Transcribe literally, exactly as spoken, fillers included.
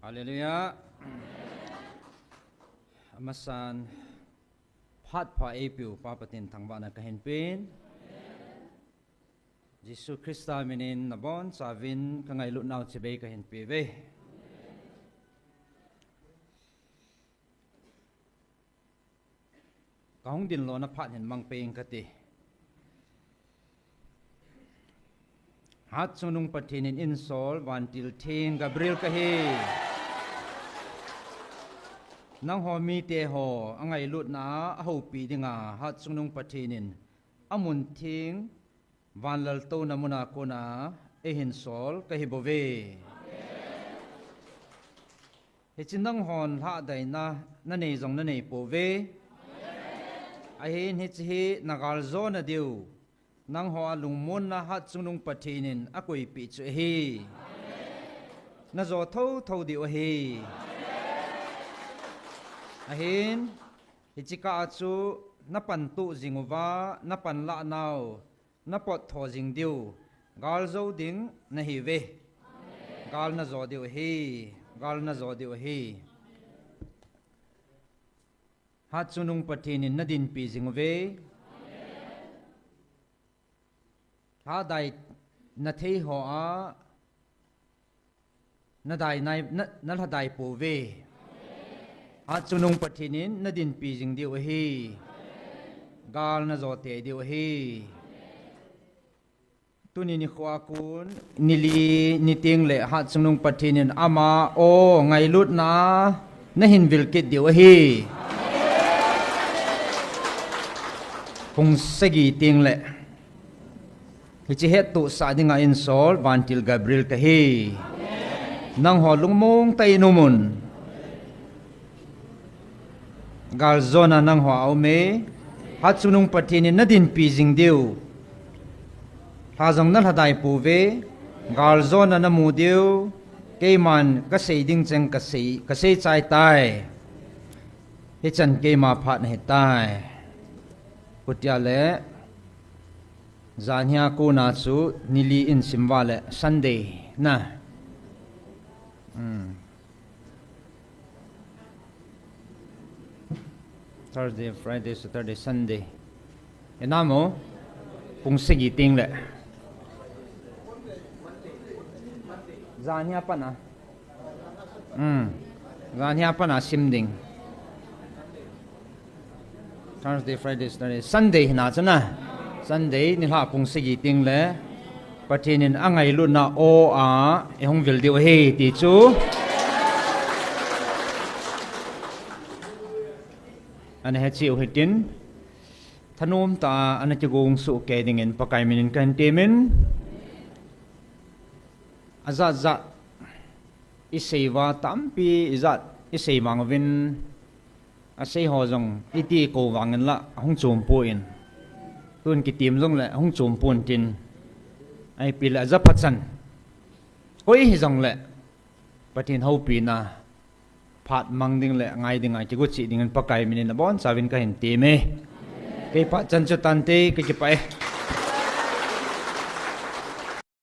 Hallelujah. Amasan, phat pha eipeu Pa Pathen thangvahna kahin pen. Jesu Christa minin nabonchauvin kangailutnau chibai kahin peuve. Kahung dinlona phat hin mang peng kate. Hatchungnung Pathen in einsol, vantil theng Gabriel kahi. Nangho mite ho angailutna a ahoupi dinga Hatchungnung Pathen in amun theng vanlaltouna muna kona eihin sol kahi bouve. Hiche nanghon lhahdaina nanei jong nanei pouve. Ahin hiche hi nagaljona diu, nangho a lungmonna Hatchungnung Pathen in akoipeh chu ahi. Najo thouthou diu ahi. Ahin hiche kah a chu napantuh jing uva, napanlah nau, napottho jing diu, galjou ding nahiuve. Gal najo diu ahi, gal najo diu ahi. Hatchungnung Pathen in nadinpi jing uve. Lhadai nathei ho a nadai nai, na, nalhadai pouve. Hatchungnung Pathen in nadinpi jing diu ahi. Gal najo tei diu ahi. Tuni nikho a kon, nili niteng le Hatchungnung Pathen in ama o ngailutna nahin vil kit diu ahi. Pung sagi teng le hiche hettohsah dinga einsol, vantil Gabriel kahi. Nangho lungmong tah in um un. Galjona nangho a um e. Hatchungnung Pathen in nadinpi jing diu, lha jong nalhadai pouve. Galjona namu diu, keiman kasei ding cheng kasei, kasei chai tai. Hichan keima phat ahitai. Kutia le, janhia kona chu nili in simva le Sunday na. Hmm. Thursday, Friday, Saturday, Sunday. Ena mo, pung sagi teng le. Janhia pana. Hmm. Janhia pana sim ding. Thursday, Friday, Saturday, Sunday hina chu na. Sunday nilhah pung sagi teng le Pathen in angailutna o a eihung vil diu ahi ti chu. Ana hechi u hitin, thanom tah a ana kigong soh kei dingin Pakai minin kahin temin. Ajat jat isei uva tampi ijat isei vang uvin, asei ho jong iti kou vangin la ahung chom pon, tun kitim jong le ahung chom pon tin, ahipi le ajapha chan koi hijong le Pathen houpina phat mang ding le ngai dinga kigo cheh dingin Pakai minin abonchauvin kahin teme. Kei phat chan chu tante, kakipah e.